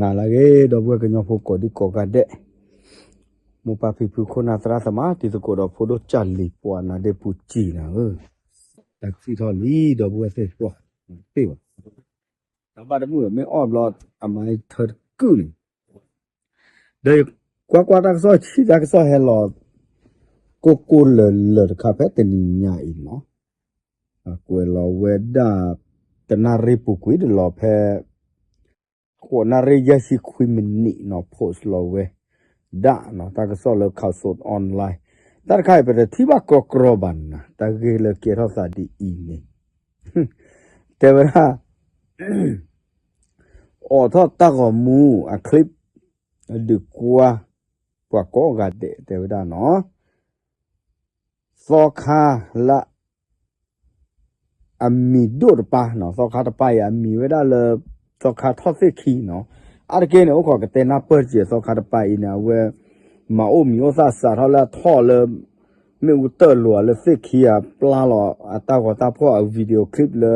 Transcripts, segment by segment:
နၤလၢအဂ့ၤ ဒီပုၢ်ဝဲၢ်ကညီဖိကိးဒံကိးဂၤဒဲး, မိၢ်ပၢ်ဖံဖုခိၣ်နၢ်သရၣ်သမါ တံၤသကိးဒီးဖိဒိၣ်ကၢ်လံၤပှၤနါဒ့ပူၤစံၢ်နၤဧၢ, တၢ်ကသံၣ်ထီၣ်လံ ဒီပုၢ်ဝဲၢ်သ့ၣ်ပှၢ်, သ့ၣ်ဘၣ်, တၢ်ဘၣ်တမုာ်မ့ၢ်အီၣ်ဘျီ အမါထၢတကုၢ်န့ၣ်, ဒီးကွၢ်ကွၢ်တၢ်ကစီၣ်ဆံးတၢ်ကစီၣ်ဟဲလီၤ ကိၢ်ကိၢ်လၢၤလၢၤတခါဖဲတနံၤညါအံၤနီၤ, ကွဲးလီၤဝဲဒၣ် တနၣ်ရံၣ်ပူၤကွံာ်တလီၤဖဲ ဃိးနၣ်ရံၣ်ယဲၢ်ဆံခွံမံးနံးနီၤ post လီၤဝဲဒၣ်နီၤ တၢ်ကစီၣ်လၢ Khaosod Online တၢ်တခါအံၤ ပတထံၣ်ဘၣ်ကြီကြီဘၣ်နၤ တၢ်ဂ့ၢ်လၢကဲထီၣ်သးဒ်အံၤန့ၣ် တဲဝဲဒၣ် အိးထီၣ်တၢ်ဂီၤမူအ clip ဒုးကွၢ် ပှၤကိးဂၤဒဲးတဲဝဲဒၣ်နီၤ သီခါလၢ အမံၤဒိၣ်တပၤနီၤ သီခါတပၤအံၤ အမံၤဝဲဒၣ်လၢ သီခါထီၣ်သ့ၣ်ခံနီၤ အါတက့ၢ်န့ၣ် အိၣ်ခိးကတဲနၢ်ပၢၢ်တက့ၢ် သီခါတပၤအံၤန့ၣ် အဝဲ မၤအိၣ်မံၤအိၣ်သၣ်စးထီၣ်လၢအထီၣ်လၢ မ့ၣ်အူတၢၢ်လိၤလၢသ့ၣ်ခံအပျၢ်လီၤ အတၢ်ဂီၤတၢ်ဖီၣ်အ video clip လၢ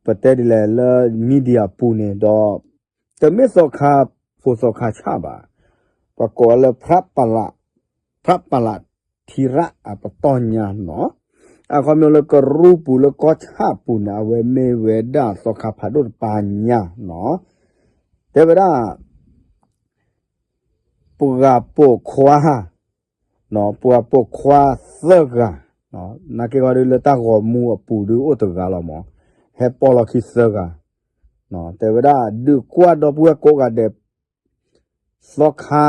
ပတဲဒ်လဲၣ်လၢ media ပူၤန့ၣ်ဒီး တမ့ၢ်သီခါဖိသီခါဆၣ်ဘၣ်, ပှၤကိးဝဲလၢ ဖရၣ်ပလးထံရၣ်အပတီၢ်ညါနီၤ, အခီပညီလၢကရူၢ်ပူၤလၢကီၢ်ဆၣ်ပူၤန့ၣ် အဝဲမ့ၢ်ဝဲဒၣ်သီခါဖးဒိၣ်တပၤညါနီၤ, တဲဝဲဒၣ် ပှၤပိာ်ခွါ ပှၤပိာ်ခွါသၢဂၤ, နာ်က့ဂီၤဒုးလၢတၢ်ဂီၤမူအပူၤဒုးအိၣ်တဂၤလီၤမး, ဟဲပိာ်လီၤခံသၢဂၤ, တဲဝဲဒၣ် ဒုးကွၢ်ဒီပုၢ်ဝဲၢ်ကိးဂၤဒဲး, သီခါ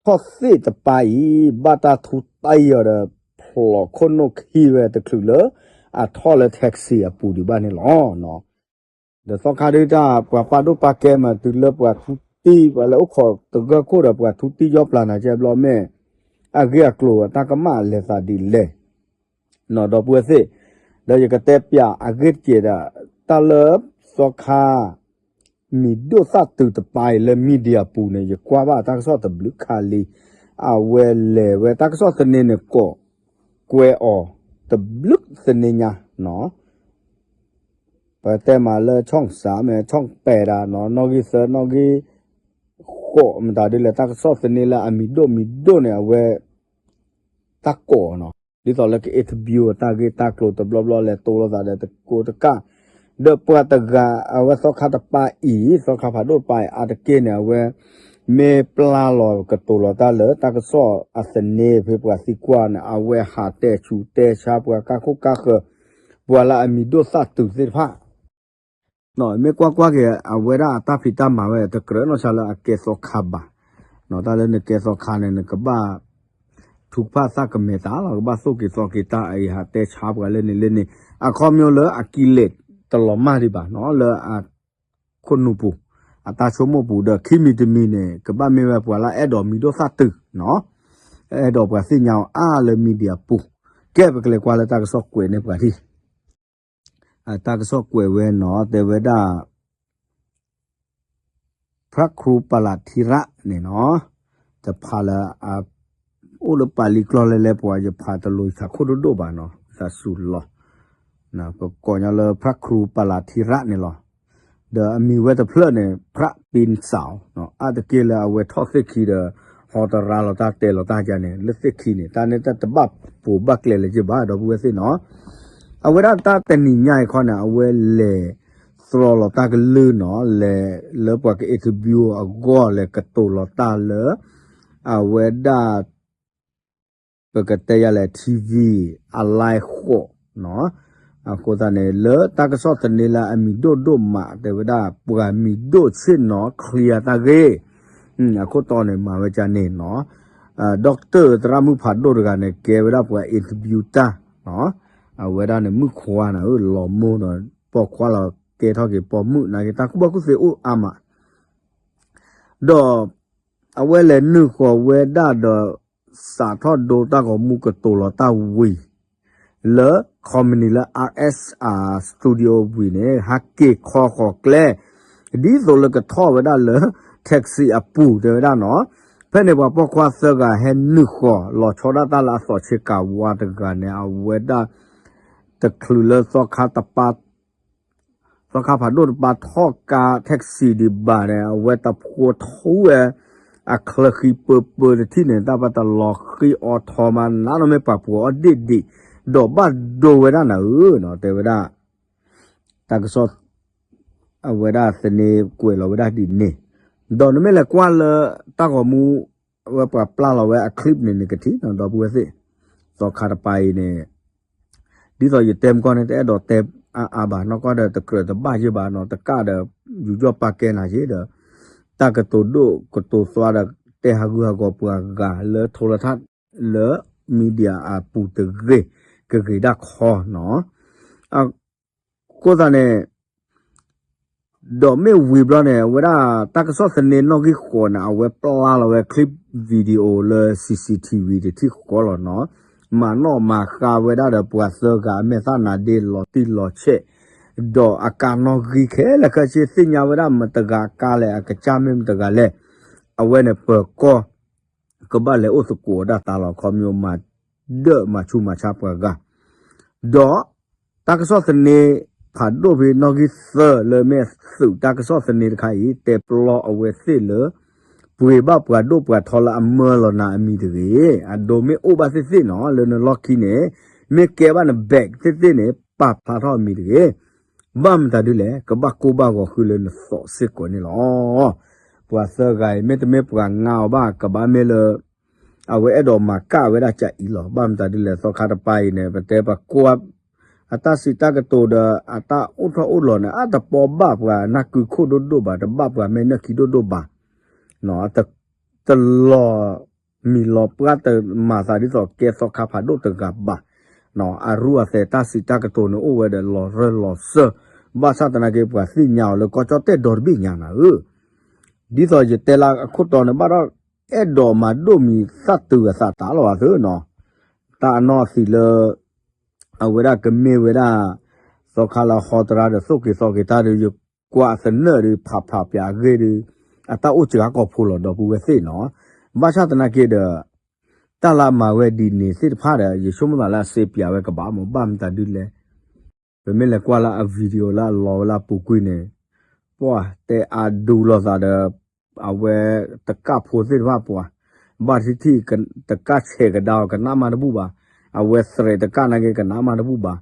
ထီၣ်သ့ၣ်တပၤအံၤ ဘၣ်တၢ်ထူတံၢ်အီၤဒီး ဖျိးခိၣ်နူာ်ခံဝဲတချုးလၢ အထီၣ်လၢ taxi အပူၤဒံးဘၣ်န့ၣ်လီၤ. ဒီးသီခါဒုးတၢ်ပှၤပာ်ဒိၣ်ပာ်ကဲမးတုၤလၢပှၤထူတံၢ် ပှၤလၢအိၣ်ခိးတဂၢၢ်ခိၣ်ဒီးပှၤထူတံၢ်ယီၢ်ပျၢ်နၤကဲဘျီမ့ၢ် အဂ့ၢ်အကျိၤအတၢ်ကမၣ်လဲၤသးဒ်လဲၣ် ဒီပုၢ်ဝဲၢ်သ့ၣ်, ဒီးယကတဲပၠးအဂ့ၢ်တက့ၢ်ဒီး တၢ်လၢသီခါ မံၤဒိၣ်သၣ်တုၤတပၤအံၤလၢ media ပူၤန့ၣ် ယကွၢ်ဘၣ်တၢ်ကစီၣ်တဘျုးခါလံ, အဝဲလဲၤဝဲတၢ်ကစီၣ်သန့န့ၣ် ကိးကွဲးအီၤ တဘျုးသန့ညါနီၤ ပတဲမးလၢ ช่องสาม မ့ၢ် ช่องแปด ဒၣ်နီၤ နီၣ်ဂံၢ်သၢ နီၣ်ဂံၢ်ဃိး မတၤဒ်လဲၣ် တၢ်ကစီၣ်သန့လၢအမံၤဒိၣ်မံၤဒိၣ်န့ၣ် အဝဲ တၢ်ကိးနီၤ ဒ်သိးလၢက interview တၢ်ဂ့ၢ်တၢ်ကျိၤတဘျီဘျီလဲၤတိလိာ်သးဒီးတကိးတကၣ်, ဒီးပှၤတဂၤ အဝဲသီခါတပၤအံၤ သီခါဖးဒိၣ်တပၤအံၤ အါတက့ၢ်န့ၣ် အဝဲမ့ၢ်ပျၢ်လီၤကတိၤလီၤတၢ်လၢတၢ်ကစီၣ်အသန့ဖဲပှၤသံကွၢ်န့ၣ် အဝဲဟးတဲဆူးတဲဆါပှၤကါခိၣ်ကါဃၢၤ ပှၤလၢအမံၤဒိၣ်သၣ်တုၤသ့ၣ်တဖၣ် မ့ၢ်ကွၢ်ကွၢ်က့ၤ အဝဲဒၣ်အတၢ်ဖံးတၢ်မၤဝဲ တကြၢးနီၢ်ဆါလၢအကဲသီခါဘၣ်, တၢ်လၢနကဲသီခါန့ၣ် နကဘၣ် ထုကဖၣ်သၣ်ကမဲာ်သးလီၤ ကဘၣ်သိၣ်က့ၤသီက့ၤတၢ်အံၤ ဟးတဲဆါပှၤလၢန့ၣ်လၢန့ၣ် အခီပညီလၢအကံလဲၣ်တလီၤမၢ်ဒံးဘၣ်နီၤ လၢအခိၣ်နူာ်ပူၤ အတၢ်ဆိကမိၣ်ပူၤဒီး ခံမံၤတမံၤန့ၣ် ကဘၣ်မ့ၢ်ဝဲပှၤလၢအဲၣ်ဒိးမံၤဒိၣ်သၣ်တုၤနီၤ အဲၣ်ဒိးပှၤသ့ၣ်ညါအီၤအါလၢ media ပူၤ, ကဲပကလဲၤကွၢ်လၢတၢ်ကစီၣ်ကွဲးန့ၢ်ပှၤထံၣ် တၢ်ကစီၣ်ကွဲးဝဲနီၤ တဲဝဲဒၣ် พระครูประหลัดธีระန့ၣ်နီၤ တဖးလၢ အိၣ်လၢပာ်လံကျီၢ်လဲလဲပှၤ ယဖးတလိၤယသးခိၣ်ဒိၣ်ဒိၣ်ဘၣ်နီၤ သးစူၤလီၤ ပကိးညီလၢ พระครูประหลัดธีระန့ၣ်လီၤ. ဒီးအမံၤဝဲတဖျၢၣ်န့ၣ် พระปีนเสา အါတက့ၢ်လၢအဝဲထီၣ်သ့ၣ်ခံဒီး ဟီတရါလီၤတၢ်တဲလီၤတၢ်ယါန့ၣ် လၢသ့ၣ်ခံန့ၣ် တၢ်န့ၣ်တၢ်တဘၣ်ပိာ်ဘၣ်ကျဲလၢၤဘၣ် ဒီပုၢ်ဝဲၢ်သ့ၣ်နီၤ အဝဲဒၣ်တၢ်တနံၤညါအံၤခီန့ၣ် အဝဲလဲၤသြီၤလီၤတၢ်ကလုၢ်နီၤ လဲၤလၢပှၤက interview အဂီၢ် လဲၤကတိၤလီၤတၢ်လၢ အဝဲဒၣ် ပကတဲယၤလဲၣ် TV အ live ဃိးနီၤ အဃိသတးန့ၣ် လၢတၢ်ကစီၣ်သန့လၢအမံၤဒိၣ်ဒိၣ်မး တဲဝဲဒၣ် ပှၤမံၤဒိၣ်ဆ့ၣ်နီၤ clear တၢ်ဂ့ၢ် အခိၣ်တီန့ၣ် မၤဝဲဒ်န့ၣ်နီၤ doctor သရၣ်မုၣ်ဖးဒိၣ်တဂၤန့ၣ် ကဲဝဲဒၣ်ပှၤ interview တၢ်နီၤ အဝဲဒၣ်န့ၣ် မုၣ်ခွါန့ၣ် လီၤမိၢ်ဒီး ပိာ်ခွါလီၤ ကဲထီၣ်က့ၤပိာ်မုၣ် နာ်က့တၢ်ကူၣ်ဘၣ်ကူၣ်သ့အိၣ်အါမး ဒီး အဝဲလဲၤနုာ်ဃီၤဝဲဒၣ်ဒီး စးထီၣ်ဒိတၢ်ဂီၤမူကတိၤလီၤတၢ်ဝံၤ လၢ ခီမနံၤလၢ RSR Studio ဝံၤန့ၣ် ဟးက့ၤခီဃီၤကျဲ ဒ်သိးလၢကထီၣ်ဝဲဒၣ်လၢ taxi အပူၤတဲဝဲဒၣ်နီၤ ဖဲန့ၣ်ပှၤပိာ်ခွါသၢဂၤဟဲနုာ်ဃီၤ လီၤဆီဒၣ်တၢ်လၢအသီးဆ့ကၤဝါတဂၤန့ၣ် အဝဲဒၣ် တချုးလၢသီခါတပၤ သီခါဖးဒိၣ်တပၤထီၣ်ကါ taxi ဒံးဘၣ်န့ၣ် အဝဲတဖိထူဝဲ အချၢဃံပၢပၢတထံၣ်န့ၣ် တၢ်ပတလီၤဃံအီထီမး နးနီၢ်မ့ၢ်ပှၤပှဲၤအီၤဒ့ၣ်ဒံး ဒီးဘၣ်ဒိဝဲဒၣ်နၤဧၢနီၤ တဲဝဲဒၣ် တၢ်ကစီၣ် အဝဲဒၣ်သန့ကွဲးလီၤဝဲဒၣ်ဒ်န့ၣ် ဒီးနမ့ၢ်လဲၤကွၢ်လၢတၢ်ဂီၤမူ အဝဲပှၤပျၢ်လီၤဝဲအ clip န့ၣ်န့ၣ်ကထံၣ်နီၤ ဒီပုၢ်ဝဲၢ်သ့ၣ် သီခါတပၤအံၤန့ၣ် ဒ်သိးယတဲမကီၢ်န့ၣ် တအဲၣ်ဒိးတဲအါအါဘၣ် နီၢ်ကီၢ်ဒီးတကြၢးတဘၣ်ယ့ၢ်ဘၣ်နီၤ တကးဒီး ယူးယီၣ်ပာ်ကဲနၤယ့ၢ်ဒီး တၢ်ကတိၤဒိၣ်ကတိၤသွါဒီး တဲဟးဂူာ်ဟးဂီၤပှၤဂၤလၢထိလၢထၣ် လၢ media အပူၤတဂ့ၤ ကဂ့ၤဒၣ်ခီနီၤ အဃိသတးန့ၣ် ဒီးမ့ၢ်ဝံၤဘျီန့ၣ် အဝဲဒၣ်တၢ်ကစီၣ်သန့နီၣ်ဂံၢ်ဃိးန့ၣ် အဝဲပျၢ်လီၤဝဲ clip video လၢ C C T V တထံၣ်ဃီလီၤနီၤ မၤနီၣ်မၤဃါဝဲဒၣ်ဒီးပှၤသၢဂၤအမဲာ်သၣ်နါဒ့လီၤတံၢ်လီၤဆဲး ဒီးအကါနီၣ်ဂံၢ်ခဲလၢာ်ခဲဆ့ သ့ၣ်ညါဝဲဒၣ်မတၤတဂၤအကါလဲၣ် အကစၢ်မ့ၢ်မတၤတဂၤလဲၣ် အဝဲန့ၣ်ပၢၤကီၢ် ကဘၣ်လဲၤအိၣ်သကိးဒၣ်တၢ်လီၤ ခီဖျိမၤဒၢၣ်မၤဆူးမၤဆါပှၤဂၤ ဒီးတၢ်ကစီၣ်သန့ဖးဒိၣ်ဖဲနီၣ်ဂံၢ်သၢလၢမ့ၢ်သုးတၢ်ကစီၣ်သန့တခါအံၤ တဲပျီအဝဲသ့ၣ်လၢ ပှ့ၤဘၣ်ပှၤဒိၣ်ပှၤထီလၢအမၢလီၤနၤအမံၤတဂ့ၤ, အဒိမ့ၢ်အိၣ်ဘၣ်သ့ၣ်သ့ၣ်နီၤ လၢနလီၢ်ခံန့ၣ် မ့ၢ်ကဲဘၣ်န bag သ့ၣ်သ့ၣ်န့ၣ် ပာ်ဖျါထီၣ်အမံၤတဂ့ၤ. ဘၣ်မတၤဒ်လဲၣ် ကဘၣ်ကိၢ်ဘၣ်ဂီၤဃုလၢနသိးစ့ၢ်ကီးန့ၣ်လီၤ. ပှၤသၢဂၤအံၤ မ့တမ့ၢ်ပှၤငါအီၤဘၣ် ကဘၣ်မ့ၢ်လၢ အဝဲအဲၣ်ဒိးမၤကၣ်ဝဲဒၣ်ကအံၤလီၤ. ဘၣ်မတၤဒ်လဲၣ် သီခါတပၤအံၤန့ၣ် ပတဲပှၤကွၢ် အတၢ်စံးတၢ်ကတိၤဒီး အတၢ်အိၣ်ထီၣ်အိၣ်လီၤန့ၣ် အတပီဘၣ်ပှၤနၢ်ကုခိၣ်ဒိၣ်ဒိၣ်ဘၣ်, တဘၣ်ပှၤမဲာ်နၢၣ်ခံဒိၣ်ဒိၣ်ဘၣ်, တလီၤမံၤလီၤပှၢ် တမၤသးဒ်သိးကဲသီခါဖးဒိၣ်တဂၤဘၣ်. အရူအသဲးတၢ်စံးတၢ်ကတိၤန့ၣ် အိၣ်ဝဲဒီးလီၤရၢၢ်လီၤစၢၢ်, ဘၣ်ဆၣ်သနာ်က့ ပှၤသ့ၣ်ညါအီၤလၢကီၢ်ကၠီၣ်တဲၣ်ဒီတဘ့ၣ်ညါနၤဧၢ. ဒ်သိးယတဲလၢအခိၣ်တီန့ၣ် ဘၣ်ဒီးအဲၣ်ဒိးမၤဒိၣ်မံၤသၣ်တုၤအသးတးလီၤသၢနီၤ, တၢ်အနီၢ်သံးလၢ အဝဲဒၣ်ကမ့ၢ်ဝဲဒၣ် သီခါလၢဟီတရါဒီးသိၣ်က့ၤသီက့ၤတၢ်ဒီး ယကွၢ်အသနၢၣ်ဒီး ဖးဖးပၠးအဂ့ၢ်ဒီး အတၢ်အိၣ်စှၤကီၢ်ဖိလီၤ ဒီပုၢ်ဝဲၢ်သ့ၣ်နီၤ. ဘၣ်ဆၣ်သနာ်က့ဒီး တၢ်လၢအမၤဝဲဒ်န့ၣ်သ့ၣ်တဖၣ်ဒီး ယဆိကမိၣ်သးလၢအစ့ပၠးဝဲကဘၣ်မး ဘၣ်မတၤဒ်လဲၣ် ပမ့ၢ်လဲၤကွၢ်လၢအ video လၢအလီၤဝဲလၢအပူၤကွံာ်န့ၣ် ပှၤတဲအါဒူလိာ်သးဒီး အဝဲတကၣ်ဖိသ့ၣ်တဖၣ်ပှၤ ဘၣ်ထံၣ်ထံၣ် တကၣ်ဆဲးကဒါအီၤ ကနးမးတဘူၣ်ဘၣ်, အဝဲသရဲးတကၣ်နာ်က့ ကနးမးတဘူၣ်ဘၣ်.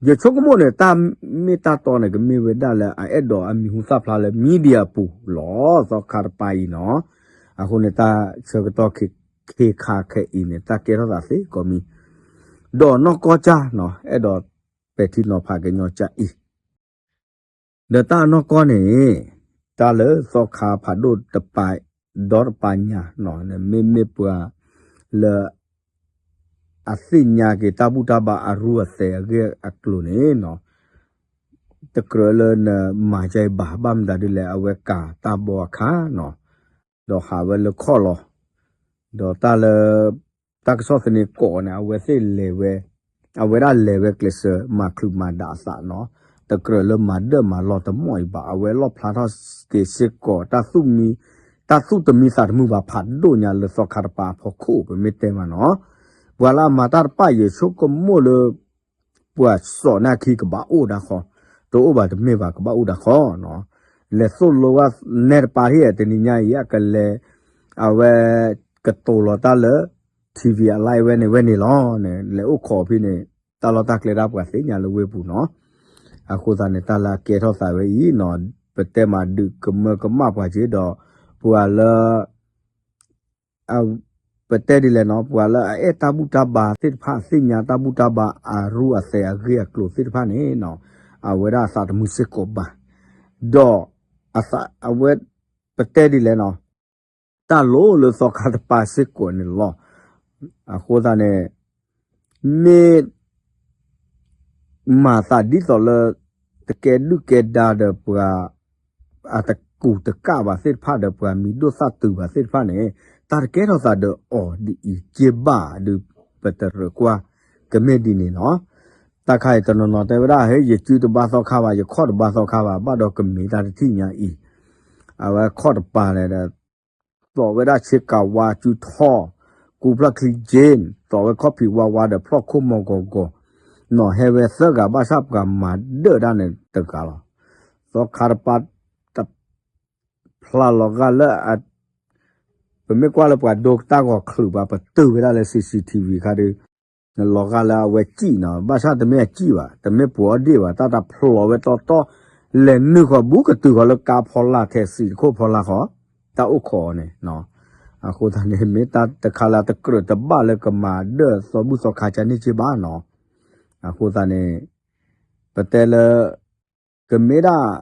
ယဆိကမိၣ်န့ၣ် တၢ်မ့ၢ်တၢ်တီန့ၣ် ကမ့ၢ်ဝဲဒၣ်လၢအအဲၣ်ဒိးအမံၤဟူသၣ်ဖျါလၢ media ပူၤလီၤ သီခါတပၤအံၤနီၤ. အဃိန့ၣ် တၢ်ဆၢကတီၢ်ခ့ခါခဲအံၤန့ၣ် တၢ်ကဲထီၣ်သးသ့ကိးမံၤ ဒီးနီၢ်ကီၢ်ကၠၢ်နီၤ အဲၣ်ဒိးပဲာ်ထံနီၤဖးကညီကၠၢ်အံၤ ဒီးတၢ်အနီၢ်ကီၢ်န့ၣ် တၢ်လၢသီခါဖးဒိၣ်တပၤ ဒီတပၤညါနီၤ မ့မ့ၢ်ပှၤလၢ အသ့ၣ်ညါက့ၤတၢ်ဘူၣ်တၢ်ဘါအရူအသဲးအဂ့ၢ်အကျိၤန့ၣ်နီၤ တကြၢးလၢနမၤကၢ်အံၤဘၣ် ဘၣ်မတၤဒ်လဲၣ် အဝဲကၤတၢ်ဘီအခါနီၤ ဒီးဟးဝဲလၢခီၣ်လီၤ. ဒီးတၢ်လၢ တၢ်ကစီၣ်သန့ကိးန့ၣ် အဝဲသ့ၣ်လဲၤဝဲ အဝဲဒၣ်လဲၤဝဲကျဲးစၢးမၤချုးမၤဒၣ်အသးနီၤ တကြၢးလၢမၤဒၢၣ်မၤလီၤတမီၢ်အံၤဘၣ် အဝဲလီၣ်ဖျါထီၣ်က့ၤစ့ၢ်ကီး တၢ်သူၣ်မံ တၢ်သူၣ်တမံသးတမုာ်ဘၣ်ဖးဒိၣ်ညါလၢသီခါတပၤအဖီခိၣ် ပမ့ၢ်တဲမးနီၤ ပှၤလၢအမၤတၢ်တဖၣ်အံၤ ယဆိကမိၣ်လၢ ပှၤစိာ်န့ၢ်အခံကဘၣ်အိၣ်ဒၣ်ဃီ, တအိၣ်ဘၣ်တမ့ၢ်ဘၣ်ကဘၣ်အိၣ်ဒၣ်ဃီနီၤ. လဲၤသိၣ်လိဝဲနဲတပၤဟ့ၣ် တနံၤညါအံၤ အကလဲၤ အဝဲ ကတိၤလီၤတၢ်လၢ ထံၣ်ဝံၤအ live ဝဲန့ၣ်ဝဲန့ၣ်လီၤန့ၣ် လဲၤအိၣ်ခိးဖဲန့ၣ် တၢ်လီၢ်တၢ်ကျဲဒၣ်ပှၤသ့ၣ်ညါလၢဝ့ၢ်ပူၤနီၤ. အဃိသတးန့ၣ် တၢ်လၢအကဲထီၣ်သးဝဲအံၤနီၤ ပတဲမးဒုးကမၢကမၣ်ပှၤက့ၤဒီး ပှၤလၢ ပတဲဒ်လဲၣ်နီၤ ပှၤလၢအအဲၣ်တၢ်ဘူၣ်တၢ်ဘါသ့ၣ်တဖၣ် သ့ၣ်ညါတၢ်ဘူၣ်တၢ်ဘါအရူအသဲးအဂ့ၢ်အကျိၤသ့ၣ်တဖၣ်န့ၣ်နီၤ အဝဲဒၣ်အသးတမုာ်စ့ၢ်ကီးဘၣ်. ဒီး အဝဲ ပတဲဒ်လဲၣ်နီၤ တၢ်လိၣ်လၢသီခါတပၤစ့ၢ်ကီးန့ၣ်လီၤ. အဃိသတးန့ၣ် မ့ၢ် မၤသးဒ်သိးလၢ တကဲဒုၣ်ကဲဒါဒီးပှၤ အတကူးတကၣ်ဘၣ်သ့ၣ်တဖၣ်ဒီးပှၤမံၤဒိၣ်သၣ်တုၤဘၣ်သ့ၣ်တဖၣ်န့ၣ် တၢ်တကဲထီၣ်သးဒီးအီၤဒ်အံၤက့ဘၣ်ဒီး ပတရၢၢ်ကွၢ် ကမ့ၢ်ဒ်န့ၣ်လီၤ. တၢ်ခါအံၤတနီၤနီၤတဲဝဲဒၣ် ဟဲ ယစုတဘါသီခါဘၣ် ယခီၣ်တဘါသီခါဘၣ် ဘၣ်ဒီးကမ့ၢ်တၢ်တထံၣ်ညါအံၤ အဝဲခီၣ်တပၤန့ၣ်ဒီး သိးဝဲဒၣ်ဆ့ကၤဝါစုထီၣ် ကူဖျီၣ်ချံက့ သိးဝဲခီၣ်ဖံးဝါဝါဒီးဖျီၣ်ခိၣ်မီၤဂီၤဂီၤ နီၤဟဲဝဲသၢဂၤဘၣ်ဆၣ်ပှၤမၤဒၢၣ်ဒၣ်န့ၣ်တဂၤလီၤ. သီခါတပၤ တဖျါလီၤဂာ်လၢ ပမ့ၢ်ကွၢ်လၢပှၤဒိတၢ်ဂီၤချုးဘၣ် ပတုာ်ဝဲဒၣ်လၢ C C T V ခါဒီး လီၤဂာ်လၢအဝဲစံၣ်နီၤ, ဘၣ်ဆၣ်တမ့ၢ်အစံၣ်ဘၣ်, တမ့ၢ်ပှၤအီၣ်ဒ့ၣ်ဘၣ်, တၢ်တၢ်ဖျိးဝဲတီတီ, လဲၤနုာ်ဃီၤဘူးကတုၤဃီၤလၢကါဖီလာ် taxi တခိၣ်ဖီလာ်ဃီ, တၢ်အိၣ်ခိးအီၤန့ၣ် အဃိသတးန့ၣ် မ့ၢ်တၢ်တခါလၢတကြၢးတဘၣ်လၢကမၤဒၢၣ်သီဘူၣ်သီခါကန့ၢ်က့ဘၣ်နီၤ. အဃိသတးန့ၣ် ပတဲလၢ ကမ့ၢ်ဒၣ်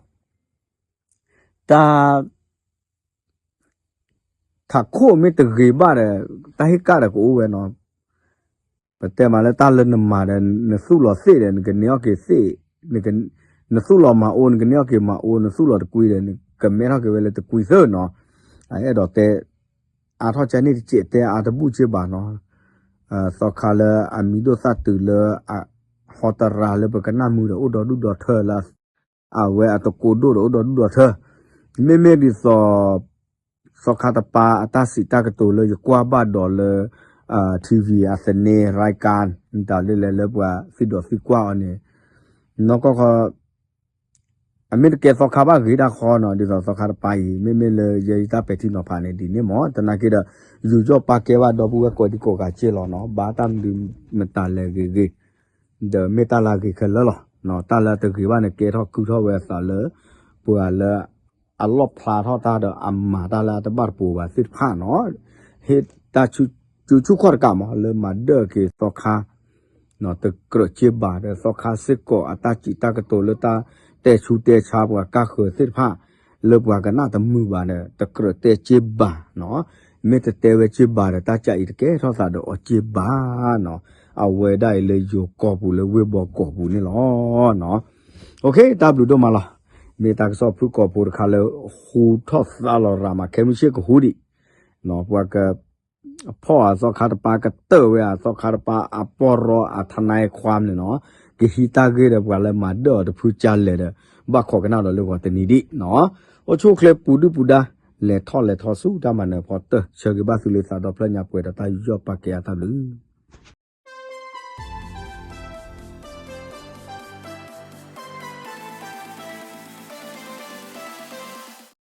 တၢ် ထးခိၣ်မ့ၢ်တဂ့ၤဘၣ်ဒီး တၢ်ဟ့ၣ်ကၣ်ဒီးကအိၣ်ဝဲနီၤ. ပတဲမးလၢတၢ်လၢနမၤဒီး နသူၣ်လီၤသ့ၣ်ဒီး နကန့ၢ်အီၣ်က့ၤသ့ၣ်, နသူၣ်လီၤမၤအိ နကန့ၢ်အီၣ်က့ၤမၤအိ, နသူၣ်လီၤတကွံဒီး နကမဲထီၣ်က့ၤဝဲလၢတကွံသၢနီၤ. အအဲၣ်ဒိးတဲ အါထီၣ်ကန့ၢ်တစဲးတဲအါတဘူၣ်က့ဘၣ်နီၤ. သီခါလၢအမံၤဒိၣ်သၣ်တုၤလၢ အဟီတရၤလၢပကနၣ်မုာ်ဒီးအိၣ်ဒီဒူၣ်ဒီထၢလၢ အဝဲအတကိးဒိၣ်ဒီးအိၣ်ဒီဒူၣ်ဒီထၢ, မ့မ့ၢ်ဒ်သိး သီခါတပၤအတၢ်စံးတၢ်ကတိၤလၢယကွၢ်ဘၣ်ဒီးလၢ T V အသန့ ရၤကါ တၢ်လၢလဲၤလၢပှၤသံဒိးသံကွၢ်အီၤန့ၣ် နီၢ်ကီၢ်ခီ အမ့ၢ်တကဲသီခါဘၣ်ဂ့ၤဒၣ်ဃီနီၤ, ဒ်သိးသီခါတပၤအံၤ မ့မ့ၢ်လၢယဲယတၢ်ပဲာ်ထံနီၤဖးန့ၣ် ဒ်န့ၣ်မ့ၢ် သနာ်က့ဒီး ယူးယီၣ်ပာ်ကဲဘၣ်ဒီပုၢ်ဝဲၢ်ကိးဒံကိးဂၤက့လီၤနီၤ, ဘၣ်တၢ်မနုၤမတၤလဲၣ်ဂ့ၤဂ့ၤ ဒီးမ့ၢ်တၢ်လၢအဂ့ၤခဲလၢာ်လီၤ. တၢ်လၢအတဂ့ၤဘၣ်န့ၣ် ကဲထီၣ်ကုၢ်ထီၣ်ဝဲအသးလၢ ပှၤလၢ အလီၣ်ဖျါထီၣ်တၢ်ဒီးအမၤတၢ်လၢအတဘၣ်တပူၤဘၣ်သ့ၣ်တဖၣ်နီၤ, ဟ့ၣ်တၢ် ကၠူဆူၣ်ခီၣ်တကးမး လၢမၤဒၢၣ်က့ၤသီခါ တကြၢးက့ဘၣ်ဒီး သီခါစ့ၢ်ကီးအတၢ်စံးတၢ်ကတိၤလၢတၢ်တဲဆူတဲဆါပှၤကါဃၢၤသ့ၣ်တဖၣ် လၢပှၤကနၣ်တမုာ်ဘၣ်ဒီး တကြၢးတဲက့ဘၣ်နီၤ, မ့ၢ်တတဲဝဲက့ဘၣ်ဒီး တၢ်ကးအံၤတကဲထီၣ်သးဒီးအီၤက့ဘၣ်နီၤ, အဝဲဒၣ်အံၤလၢယိၤကီၢ်ပူၤလၢဝ့ၢ်ဘီကီၢ်ပူၤန့ၣ်လီၤ. တၢ်ဘျုးဒိၣ်မးလီၤ. မ့ၢ်တၢ်ကစီၣ်ဖုၣ်ကိာ်ဖိတခါလၢ ဟူထီၣ်သါလီၤရၤမး ခဲမုၢ်ဆ့ၣ်ကဟူဒံး, ပှၤက ဖီၣ်အသီခါတပၤ ကတၢၢ်ဝဲအသီခါတပၤ အပီၢ်ရီအထနါခွါန့ၣ်နီၤ, ကဟံးတၢ်ဂ့ၢ်ဒီးပှၤလၢမၤဒၢၣ်အီၤတဖုကလဲၣ်ဒီး ဘၣ်ခိးကနၣ်ဒီးလၢဂီၤတနံၤဒံးနီၤ, အိၣ်ဆူၣ်အိၣ်ချ့ပူၤဒုၣ်ပူၤဒါ, လဲၤထီၣ်လဲၤထီဆူတၢ်မၤနၢၤဖီတၢၢ် ဆၢဂ့ၤဘၣ်သုလၢသးဒီဖျၢၣ်ညါပှဲၤဒီးတၢ်ယူးယီၣ်ပာ်ကဲအါတၢ်ဘျုး